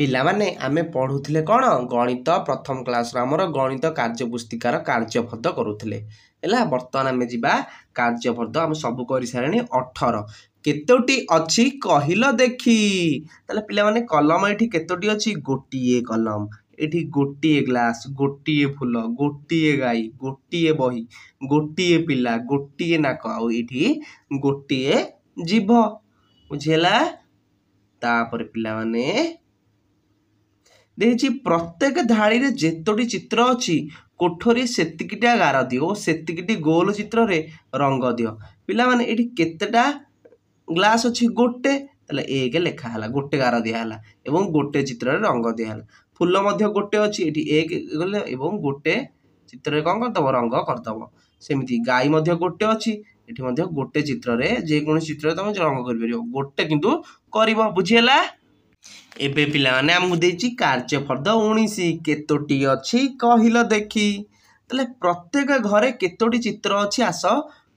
ପିଲାମାନେ, ଆମେ ପଢ଼ୁଥିଲେ କ'ଣ? ଗଣିତ ପ୍ରଥମ କ୍ଲାସ୍ର ଆମର ଗଣିତ କାର୍ଯ୍ୟ ପୁସ୍ତିକାର କାର୍ଯ୍ୟଫର୍ଦ୍ଦ କରୁଥିଲେ। ହେଲା, ବର୍ତ୍ତମାନ ଆମେ ଯିବା କାର୍ଯ୍ୟଫର୍ଦ୍ଦ। ଆମେ ସବୁ କରିସାରିଲେଣି। 18, କେତୋଟି ଅଛି କହିଲ ଦେଖି। ତାହେଲେ ପିଲାମାନେ, କଲମ ଏଠି କେତୋଟି ଅଛି? ଗୋଟିଏ କଲମ, ଏଠି ଗୋଟିଏ ଗ୍ଲାସ୍, ଗୋଟିଏ ଫୁଲ, ଗୋଟିଏ ଗାଈ, ଗୋଟିଏ ବହି, ଗୋଟିଏ ପିଲା, ଗୋଟିଏ ନାକ, ଆଉ ଏଇଠି ଗୋଟିଏ ଜିଭ। ବୁଝିହେଲା? ତାପରେ ପିଲାମାନେ ଦେଇଛି, ପ୍ରତ୍ୟେକ ଧାଡ଼ିରେ ଯେତୋଟି ଚିତ୍ର ଅଛି କୋଠରୀ ସେତିକିଟା ଗାର ଦିଅ ଓ ସେତିକିଟି ଗୋଲ ଚିତ୍ରରେ ରଙ୍ଗ ଦିଅ। ପିଲାମାନେ, ଏଠି କେତେଟା ଗ୍ଲାସ୍ ଅଛି? ଗୋଟେ। ତାହେଲେ 1 ଲେଖା ହେଲା, ଗୋଟେ ଗାର ଦିଆହେଲା ଏବଂ ଗୋଟେ ଚିତ୍ରରେ ରଙ୍ଗ ଦିଆହେଲା। ଫୁଲ ମଧ୍ୟ ଗୋଟେ ଅଛି, ଏଠି 1 ଗଲେ ଏବଂ ଗୋଟେ ଚିତ୍ରରେ କ'ଣ କରିଦେବ? ରଙ୍ଗ କରିଦେବ। ସେମିତି ଗାଈ ମଧ୍ୟ ଗୋଟେ ଅଛି, ଏଠି ମଧ୍ୟ ଗୋଟେ ଚିତ୍ରରେ, ଯେକୌଣସି ଚିତ୍ରରେ ତମେ ରଙ୍ଗ କରିପାରିବ, ଗୋଟେ କିନ୍ତୁ କରିବ। ବୁଝିହେଲା? ଏବେ ପିଲାମାନେ ଆମକୁ ଦେଇଛି କାର୍ଯ୍ୟଫର୍ଦ୍ଦ 19, କେତୋଟି ଅଛି କହିଲ ଦେଖି। ତାହେଲେ ପ୍ରତ୍ୟେକ ଘରେ କେତୋଟି ଚିତ୍ର ଅଛି ଆସ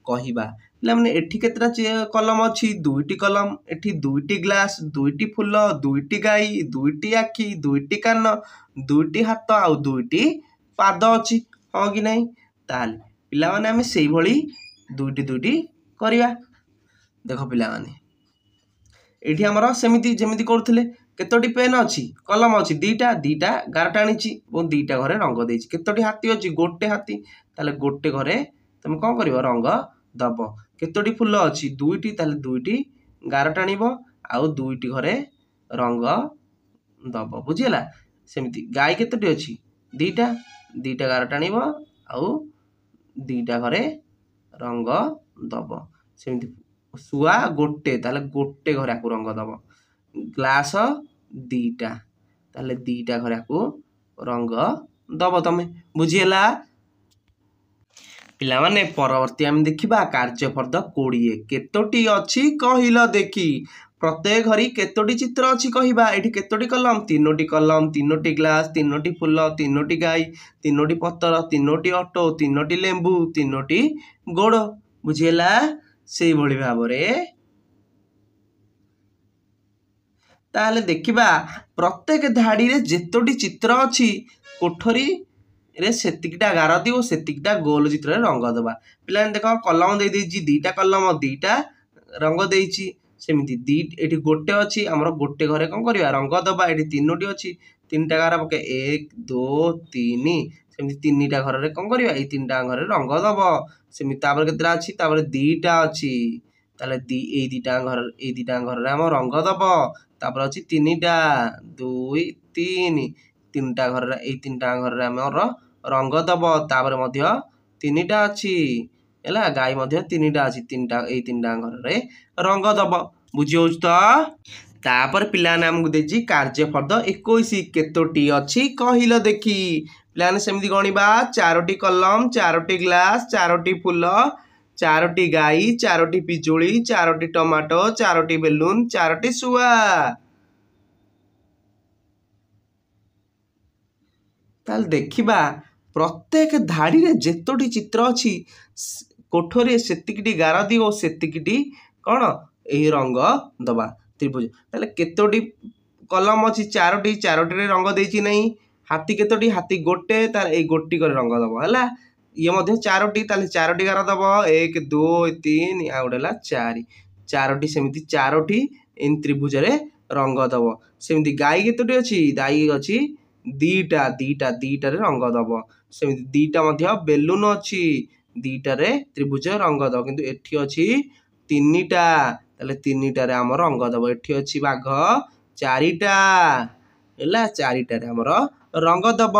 କହିବା। ପିଲାମାନେ, ଏଠି କେତେଟା କଲମ ଅଛି? 2ଟି କଲମ। ଏଠି 2ଟି ଗ୍ଲାସ୍, 2ଟି ଫୁଲ, 2ଟି ଗାଈ, 2ଟି ଆଖି, 2ଟି କାନ, 2ଟି ହାତ ଆଉ 2ଟି ପାଦ ଅଛି, ହଁ କି ନାହିଁ? ତାହେଲେ ପିଲାମାନେ, ଆମେ ସେଇଭଳି 2ଟି 2ଟି କରିବା। ଦେଖ ପିଲାମାନେ, ଏଇଠି ଆମର ସେମିତି ଯେମିତି କରୁଥିଲେ, କେତୋଟି ପେନ୍ ଅଛି, କଲମ ଅଛି? 2ଟା। 2ଟା ଗାର ଟାଣିଛି ଏବଂ 2ଟା ଘରେ ରଙ୍ଗ ଦେଇଛି। କେତୋଟି ହାତୀ ଅଛି? ଗୋଟେ ହାତୀ। ତାହେଲେ ଗୋଟେ ଘରେ ତମେ କ'ଣ କରିବ? ରଙ୍ଗ ଦବ। କେତୋଟି ଫୁଲ ଅଛି? 2ଟି। ତାହେଲେ 2ଟି ଗାର ଟାଣିବ ଆଉ 2ଟି ଘରେ ରଙ୍ଗ ଦବ। ବୁଝିହେଲା? ସେମିତି ଗାଈ କେତୋଟି ଅଛି? 2ଟା। 2ଟା ଗାର ଟାଣିବ ଆଉ 2ଟା ଘରେ ରଙ୍ଗ ଦବ। ସେମିତି ଶୁଆ ଗୋଟେ, ତାହେଲେ ଗୋଟେ ଘରେ ଆକୁ ରଙ୍ଗ ଦବ। ଗ୍ଲାସ 2ଟା, ତାହେଲେ 2ଟା ଘରେ ଆକୁ ରଙ୍ଗ ଦବ ତମେ। ବୁଝିହେଲା ପିଲାମାନେ? ପରବର୍ତ୍ତୀ ଆମେ ଦେଖିବା କାର୍ଯ୍ୟଫର୍ଦ୍ଦ 20, କେତୋଟି ଅଛି କହିଲ ଦେଖି। ପ୍ରତ୍ୟେକ ଘରେ କେତୋଟି ଚିତ୍ର ଅଛି କହିବା। ଏଠି କେତୋଟି କଲମ? 3ଟି କଲମ, 3ଟି ଗ୍ଲାସ, 3ଟି ଫୁଲ, 3ଟି ଗାଈ, 3ଟି ପତର, 3ଟି ଅଟୋ, 3ଟି ଲେମ୍ବୁ, 3ଟି ଗୋଡ଼। ବୁଝିହେଲା? ସେଇଭଳି ଭାବରେ ତାହେଲେ ଦେଖିବା, ପ୍ରତ୍ୟେକ ଧାଡ଼ିରେ ଯେତୋଟି ଚିତ୍ର ଅଛି କୋଠରୀରେ ସେତିକିଟା ଗାର ଦିଅ, ସେତିକିଟା ଗୋଲ ଚିତ୍ରରେ ରଙ୍ଗ ଦେବା। ପିଲାମାନେ ଦେଖ, କଲମ ଦେଇଦେଇଛି, 2ଟା କଲମ, 2ଟା ରଙ୍ଗ ଦେଇଛି। ସେମିତି ଦି ଏଠି ଗୋଟେ ଅଛି, ଆମର ଗୋଟେ ଘରେ କ'ଣ କରିବା? ରଙ୍ଗ ଦେବା। ଏଠି 3ଟି ଅଛି, 3ଟା ଗାର ପକେଇ, 1, 2, 3। ସେମିତି 3ଟା ଘରରେ କ'ଣ କରିବା? ଏଇ 3ଟା ଘରେ ରଙ୍ଗ ଦେବ। ସେମିତି ତାପରେ କେତେଟା ଅଛି? ତାପରେ 2ଟା ଅଛି, ତାହେଲେ ଦି ଏଇ 2ଟା ଘର, ଏଇ 2ଟା ଘରରେ ଆମ ରଙ୍ଗ ଦେବ। ତାପରେ ଅଛି 3ଟା, 2, 3, 3ଟା ଘରରେ, ଏଇ 3ଟା ଘରରେ ଆମର ରଙ୍ଗ ଦେବ। ତାପରେ ମଧ୍ୟ 3ଟା ଅଛି, ହେଲା, ଗାଈ ମଧ୍ୟ 3ଟା ଅଛି, 3ଟା, ଏଇ 3ଟା ଘରରେ ରଙ୍ଗ ଦେବ। ବୁଝି ହେଉଛି ତ? ତାପରେ ପିଲାମାନେ ଆମକୁ ଦେଇଛି କାର୍ଯ୍ୟଫର୍ଦ୍ଦ 21, କେତୋଟି ଅଛି କହିଲ ଦେଖି। ପିଲାମାନେ ସେମିତି ଗଣିବା, 4ଟି କଲମ, 4ଟି ଗ୍ଲାସ, 4ଟି ଫୁଲ, 4ଟି ଗାଈ, 4ଟି ପିଜୁଳି, 4ଟି ଟମାଟୋ, 4ଟି ବେଲୁନ, 4ଟି ଶୁଆ। ତାହେଲେ ଦେଖିବା, ପ୍ରତ୍ୟେକ ଧାଡ଼ିରେ ଯେତୋଟି ଚିତ୍ର ଅଛି କୋଠରୀରେ ସେତିକିଟି ଗାର ଦିଅ ଓ ସେତିକିଟି କ'ଣ ଏହି ରଙ୍ଗ ଦେବା ତ୍ରିଭୁଜ। ତାହେଲେ କେତୋଟି କଲମ ଅଛି? 4ଟି। 4ଟିରେ ରଙ୍ଗ ଦେଇଛି ନାହିଁ। ହାତୀ କେତୋଟି? ହାତୀ ଗୋଟେ, ତାହେଲେ ଏଇ ଗୋଟିକରେ ରଙ୍ଗ ଦେବ। ହେଲା, ଇଏ ମଧ୍ୟ 4ଟି, ତାହେଲେ 4ଟି ଗାର ଦେବ, 1, 2, 3, ଆଉ ଗୋଟେ ହେଲା 4, 4ଟି। ସେମିତି 4ଟି ଏମିତି ତ୍ରିଭୁଜରେ ରଙ୍ଗ ଦେବ। ସେମିତି ଗାଈ କେତୋଟି ଅଛି? ଗାଈ ଅଛି 2ଟା, 2ଟା, 2ଟାରେ ରଙ୍ଗ ଦେବ। ସେମିତି 2ଟା ମଧ୍ୟ ବେଲୁନ ଅଛି, 2ଟାରେ ତ୍ରିଭୁଜ ରଙ୍ଗ ଦେବ। କିନ୍ତୁ ଏଠି ଅଛି 3ଟା, ତାହେଲେ 3ଟାରେ ଆମର ରଙ୍ଗ ଦେବ। ଏଠି ଅଛି ବାଘ 4ଟା, ହେଲା, 4ଟାରେ ଆମର ରଙ୍ଗ ଦେବ।